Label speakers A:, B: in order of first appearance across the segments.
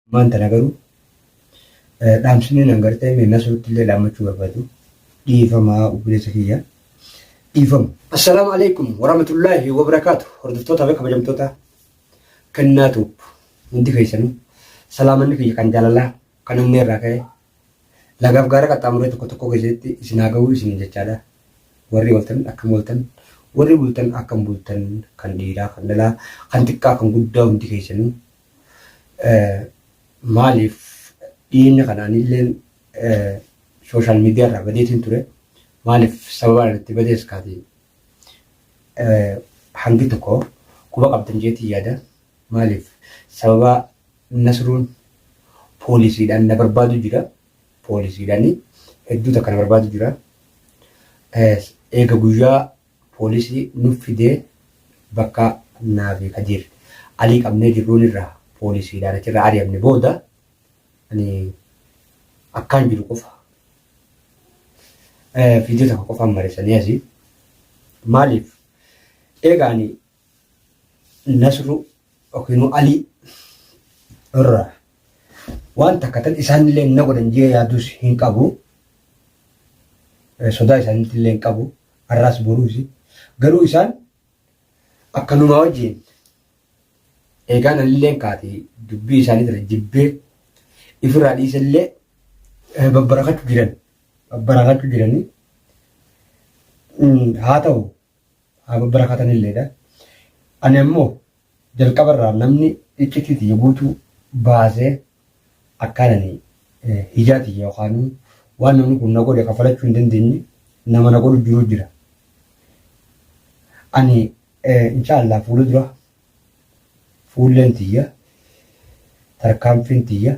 A: Ammaan tana garuu dhaamsni nan gartee mee Nasrutti illee dhaammachuu barbaadu dhiifama obboleessa kiyya dhiifama. Assalaamu alaikum warahmatullaahi wabarakaatu hordoftoota fi kabajamtoota kennaa tuub hundi keessanuu salaamanni kiyya kan jaalalaa kan onnee irraa ka'e lagaaf gaara qaxxaamuree tokko tokko keessatti isin haa ga'uu isin jechaadha. Warri ooltan akkam ooltan warri bultan akkam bultan kan dhiiraa kan dhalaa kan xiqqaa kan guddaa hundi keessanuu Maaliif dhiyeenya kana anilleen sooshaal miidiyaa irraa badeetiin ture. Maaliif sababa ani itti badees kaati hangi tokko quba qabdan jeetiin yaada. Maaliif sababa Nasruun poolisiidhaan na barbaadu jira. Poolisiidhaan hedduu takka na barbaadu jira. Eega guyyaa poolisii nuf fidee bakka naa fi Kadiir Alii qabnee jirruun irraa poolisiidhaan achirraa ari'amne booda ani akkaan jiru qofa viidiyoo takka qofaan mareessanii asii maaliif eega ani Nasru yookiin Alii irraa waan takka tan isaanillee na godhan jee yaadus hin qabu sodaa isaaniitillee hin qabu har'aas boruusi. Garuu isaan akkanumaa wajjin eegaan anilleen kaate dubbii isaanii tana jibbee ifirraa dhiisellee babbarakachuu jiran babbarakachuu jiranii haa ta'u haa babbarakatanilleedha. Ani ammoo Jalqabarraa namni iccitii tiyya guutuu baasee akkaan ani hijaa tiyya yookaanuu waan namni kun na godhe kafalachuu hin dandeenye nama na godhu jiru jira. Ani insha Allah fuula dura fuulleen tiyya tarkaanfiin tiyya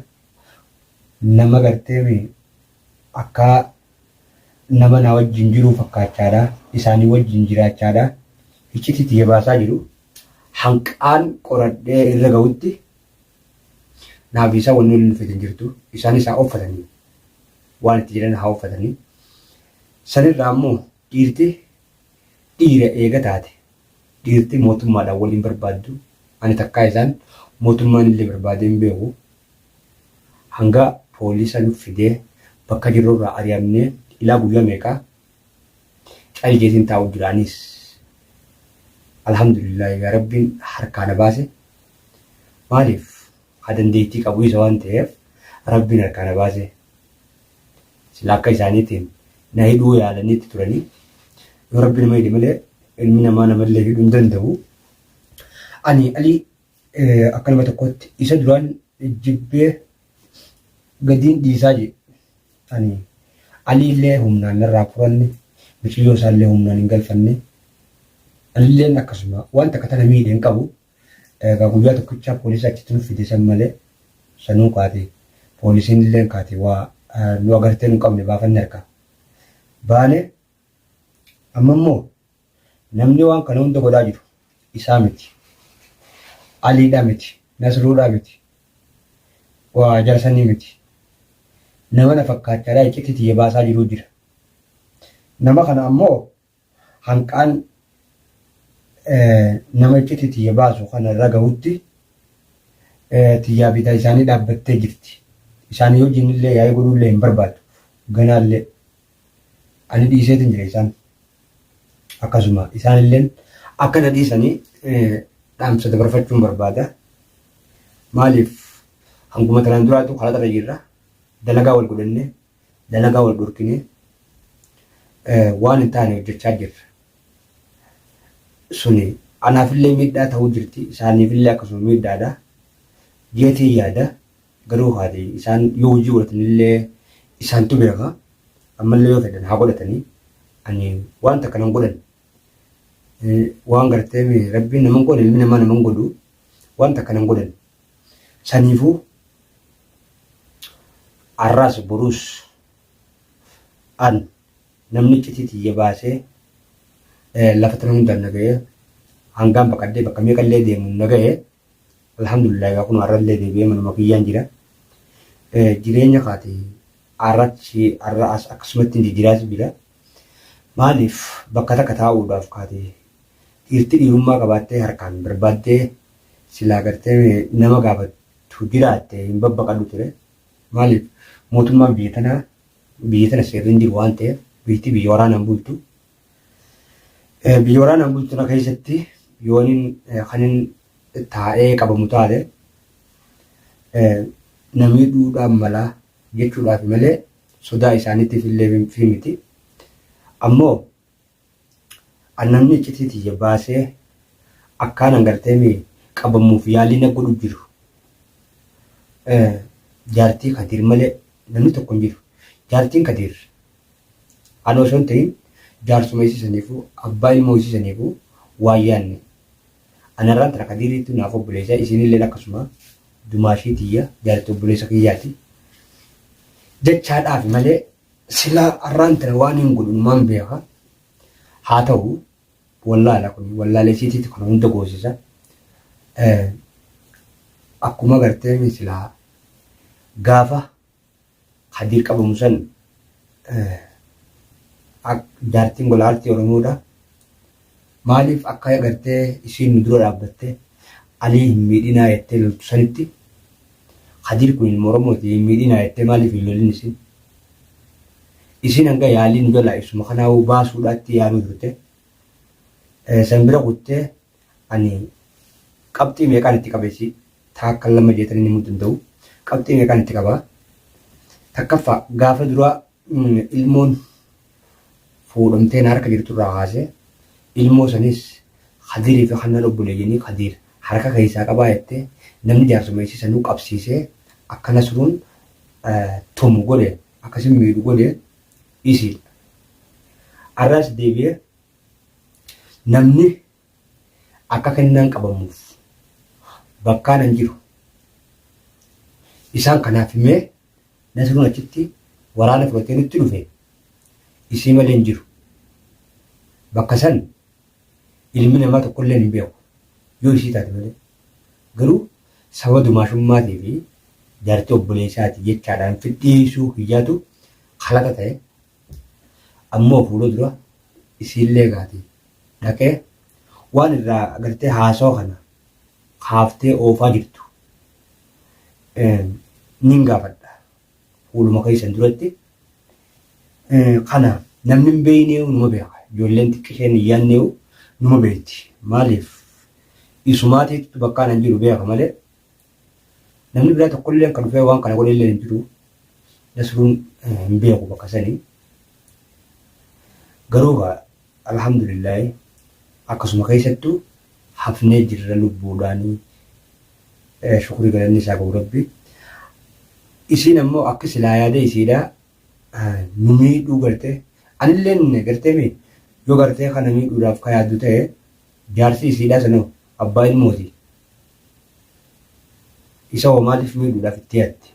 A: nama gartee akkaa nama na wajjin jiruu fakkaachaadha isaanii wajjin jiraachaadha iccitii tiyya baasaa jiru hanqaan qoradhee irra ga'utti naaf isaa wanni waliin dhufeet hin jirtu. Isaanis haa uffatanii waan itti jedhan haa uffatanii. Sanirraa ammoo dhiirti dhiira eega taate dhiirti mootummaadhaan waliin barbaaddu ani takkaa isaan mootummaan illee barbaadee hin beeku. Hanga poolisa nu fidee bakka jirrurraa ari'amnee ilaa guyyaa meeqaa cal jeetiin taa'u jira anis alhamdulillah egaa rabbiin harkaa na baase maaliif ka dandeettii qabu isa waan ta'eef rabbiin harkaa na baase sila akka isaaniitiin na hidhuu yaalaniitti turanii yoo rabbi nama hidhe malee ilmi namaa namallee hidhuu hin danda'u ani alii akka nama tokkotti isa duraan jibbee gadiin dhiisaa jedhe Ani Alii illee humnaan narraa furanne, miciyyoo isaa illee humnaan hin galfanne. Anilleen akkasuma waan takka tana miidhe hin qabu. Egaa guyyaa tokkichaa poolisii achitti nu fide san malee sanuu kaate poolisiin illee kaate waa nu agartee nu qabne baafanne harkaa. Baane amma immoo namni waan kana hunda godhaa jiru isaa miti. Aliidhaa miti. Nasruudhaa miti. Waa jara sanii miti. Nama na fakkaachaadhaa iccitii tiyya baasaa jiruu jira. Nama kana ammoo hanqaan nama iccitii tiyya baasu kana irra gahutti tiyyaa fi ta isaanii dhaabbattee jirti. Isaanii wajjin illee yaa'ii godhuu illee hin barbaadu. Ganaallee ani dhiiseetin jira isaan. Akkasuma isaan illeen akka na dhiisanii dhaamsa dabarfachuun barbaada. Maaliif hanguma tanaan duraatu kalaxarra jirra. Dalagaa wal godhannee, dalagaa wal dhorkinee waan hin taane hojjechaa jirra. Suni anaafillee miidhaa ta'uu jirti, isaaniifillee akkasuma miidhaadha. Jeetiin yaada garuu haati isaan yoo hojii godhatanillee isaantu beeka. Ammallee yoo fedhan haa godhatanii. Ani waan takka nan godhan. Waan gartee rabbiin nama hin godhe ilmi namaa nama hin godhu. Waan takka nan godhan. Saniifuu arraas boruus an namni iccitii tiyya baasee lafa tana hundaan na ga'ee hangaan baqadhee bakka meeqallee deemuun na ga'e alhamdulillah egaa kun har'allee deebi'ee manuma kiyyaan jira. Jireenya kaate arrachi arra as akkasumatti hin jijjiiraas jira. Maaliif bakka takka taa'uudhaaf kaate dhiirti dhiirummaa qabaattee harkaan barbaaddee silaa gartee nama gaafattu. jirtu jiraatte hin babbaqadhu ture. Maaliif mootummaan biyya tanaa biyya tana seerri hin jiru waan ta'eef biyyattii biyya waraanaan bultu. Biyya waraanaan bultu tana keessatti yoonin kanin taa'ee qabamu taate na miidhuudhaan malaa jechuudhaaf malee sodaa isaaniitiif illee fi miti. Ammoo an namni iccitii tiyya baasee akkaanan gartee mi qabamuuf yaalii na godhu jiru jaartii Kadiir malee namni tokko hin jiru. Jaartiin Kadiir ana osoo hin ta'in jaarsuma isii saniifuu abbaa ilmoo isii saniifuu waan yaanne. Anarraan tana Kadiiriitu naaf obboleessa isiinilleen akkasuma dumaashii tiyya jaartii obboleessa kiyyaati. Jechaadhaafi malee Silaa arraan tana waan hin godhu numaan beeka. Haa ta'u wallaala kun wallaala isiitiiti kana hunda goosisa. Akkuma gartee silaa gaafa Kadiir qabamu san jaartiin gola aartii Oromoodha. Maaliif akka gartee isiin nu dura dhaabbattee Alii hin miidhinaa jettee loltu sanitti Kadiir kun ilma Oromooti hin miidhinaa jettee maaliif hin lolin isin? Isin hanga yaalii nu jalaa isuma kanaa'uu baasuudhaatti yaaluu turte. San bira kuttee ani qabxii meeqaan itti qabe isii taakka lama jeetanii himuu danda'u. Qabxii meeqaan itti qaba? Takkaffaa gaafa duraa ilmoon fuudhamtee na harka jirtu irraa kaasee ilmoo sanis Kadirii fi Hannaan obboleeyyanii Kadiir harka keessaa qabaa jettee namni jaarsuma isii sanuu qabsiisee akka Nasruun tumu godhe akkasin miidhu godhe isiidha. Arraas deebi'ee namni akka kennaan qabamuuf bakkaan an jiru isaan kanaaf himee Nasruun achitti waraana fudhatee nutti dhufe isii malee hin jiru. Bakka san ilmi namaa tokkolleen hin beeku yoo isii taate malee. Garuu sababa dumaashummaatii fi jaartii obboleessaati jechaadhaan fidhiisuu kiyyaatu kalaqa ta'e. Ammoo fuula dura isiillee gaati dhaqee waan irraa gartee haasawa kana kaaftee oofaa jirtu nin gaafadha fuuluma keessan duratti. Kana namni hin beekneeyu numa beeka. Ijoolleen xiqqisheen hin yaadneeyu numa beekti. Maaliif isumaatiitu bakkaan hin jiru beeka malee namni biraa tokkolleen kan dhufee waan kana godhellee hin jiru. Nasruun hin beeku bakka sanii. Garuu gaa alhamdulillaahi akkasuma keessattuu hafnee jirra lubbuudhaanii shukrii galanni isaa gahu rabbi. Isiin ammoo akka silaa yaada isiidha nu miidhuu gartee anilleen gartee mi yoo gartee kana miidhuudhaaf ka yaaddu ta'e jaarsi isiidhaa sanoo abbaa ilmooti. Isa hoo maaliif miidhuudhaaf itti yaaddi?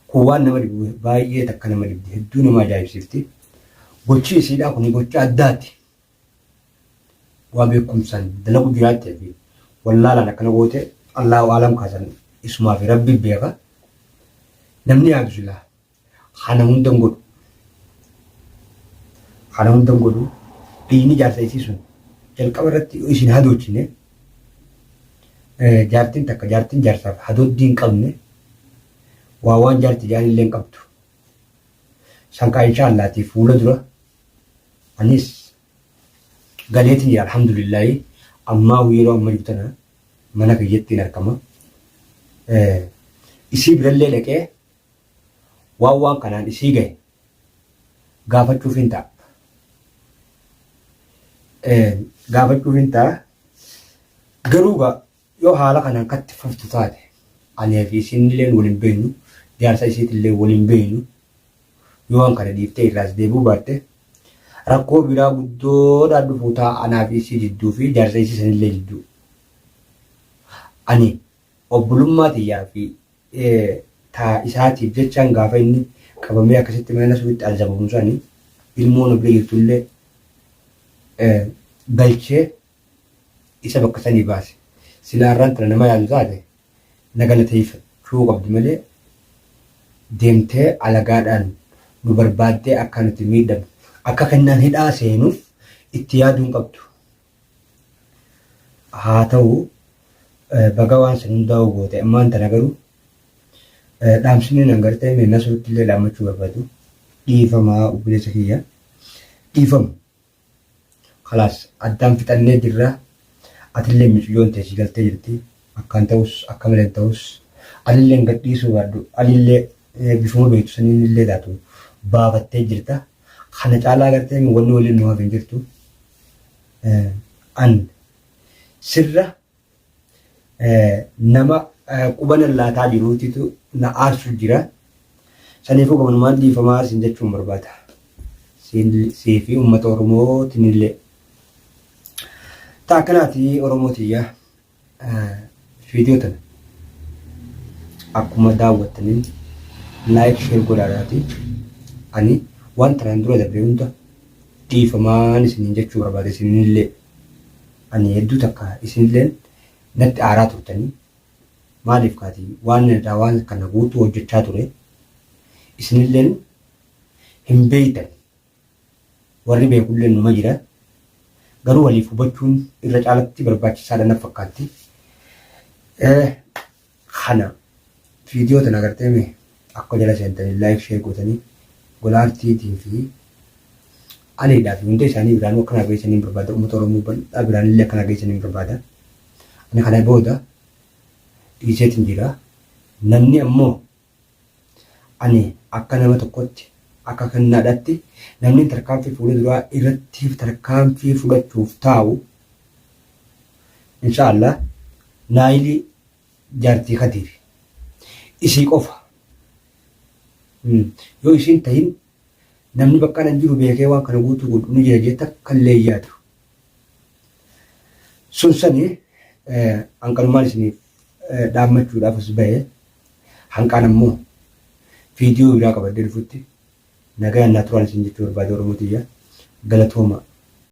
A: Kun waan nama dhibu baay'ee takka nama dhibdi hedduu nama ajaa'ibsiifti. Gochi isiidhaa kun gocha addaati. Waa beekumsaan dalagu jiraattee fi wallaalaan akkana goote Allahu aalam kaasan isumaa fi rabbi beeka. Namni yaadu silaa kana hunda hin godhu. Kana hunda hin godhu. Dhiigni jaarsa isii sun jalqaba irratti yoo isin hadochine jaartiin takka jaartiin jaarsaaf hadooddii hin qabne waa waan jaarti jaan illee hin qabdu. Sankaa insha Allahtii fuula dura Anis galeetiin jira alhamdulillaahi ammaa yeroo amma jiru tana mana kiyyattiin argama. Isii birallee dhaqee waan waan kanaan isii gahe gaafachuuf hin ta'a. Gaafachuuf hin ta'a. Garuu gaa yoo haala kanaan katti fuftu taate anii fi isiinillee wal hin beeknu jaarsa isiitillee wal hin beeknu Yoo waan kana dhiiftee irraas deebi'uu baatte rakkoo biraa guddoodhaan dhufuu ta'a anaa fi isii jidduu fi jaarsa isii sanillee jidduu. Ani obbolummaa tiyyaa fi taa isaatiif jechaan gaafa inni qabamee akkasitti mana Nasruutti azabamu sani ilmoo na bira jirtullee galchee isa bakka sanii baase. Silaa arraan tana nama yaadu taate na galateeffachuu qabdi malee deemtee alagaadhaan nu barbaaddee akka nuti miidhamnu akka kennaan hidhaa seenuuf itti yaaduu hin qabdu. Haa ta'u Baga waan san hundaa'u goote. Ammaan tana garuu dhaamsinni nan gartee mee Nasrutti illee dhaammachuu barbaadu, dhiifamaa obboleessa kiyya, dhiifama. Kalaas, addaan fixannee jirra. Atillee miciyyoon tee si galtee jirti. Akkaan ta'us akka malee ta'us, anillee gad dhiisuu baadhu, anillee bifuma beektu saniin illee taatu baafattee jirta. Kana caalaa gartee wanni waliin nu hafe hin jirtu. An sirra nama quba laataa jiruutitu na aarsu jira. Saniifuu gabanumaan dhiifamaa sin jechuun barbaada. Sii fi uummata Oromootinillee. Ta akkanaati Oromoo tiyya, viidiyoo tana akkuma daawwattaniin like, share godhaadhaati. Ani waan tanaan dura dabre hunda dhiifamaan isiniin jechuu barbaada isinillee. Ani hedduu takka isinilleen natti aaraa turtanii. Maaliif kaati waan irraa waan kana guutuu hojjechaa ture isinilleen hin beeytan. Warri beekullee numa jira, garuu waliif hubachuun irra caalatti barbaachisaadha na fakkaatti. Kana viidiyoo tana agartee mee akka jala seentanii like, share gootanii gola artiitii fi aliidhaa fi hunda isaanii biraanuu akkana geessanii barbaada. Uummata Oromoo bal'aa biraan illee akkana geessanii barbaada. Ani kana booda dhiiseetiin jira. Namni ammoo ani akka nama tokkotti, akka kennaadhaatti, namni tarkaanfii fuula duraa irratti tarkaanfii fudhachuuf taa'u, inshaallah, Naayilii jaartii Kadiiri isii qofa. Yoo isiin tahin namni bakka nan jiru beekee waan kana guutuu godhu ni jira jee takka illee yaadu. Sun sani hanqanumaan isiniif dhaammachuudhaaf as bahe. Hanqaan ammoo viidiyoo biraa qabadhee dhufutti nagaan naa turaan isin jechuu barbaada. Oromoo tiyya, galatooma.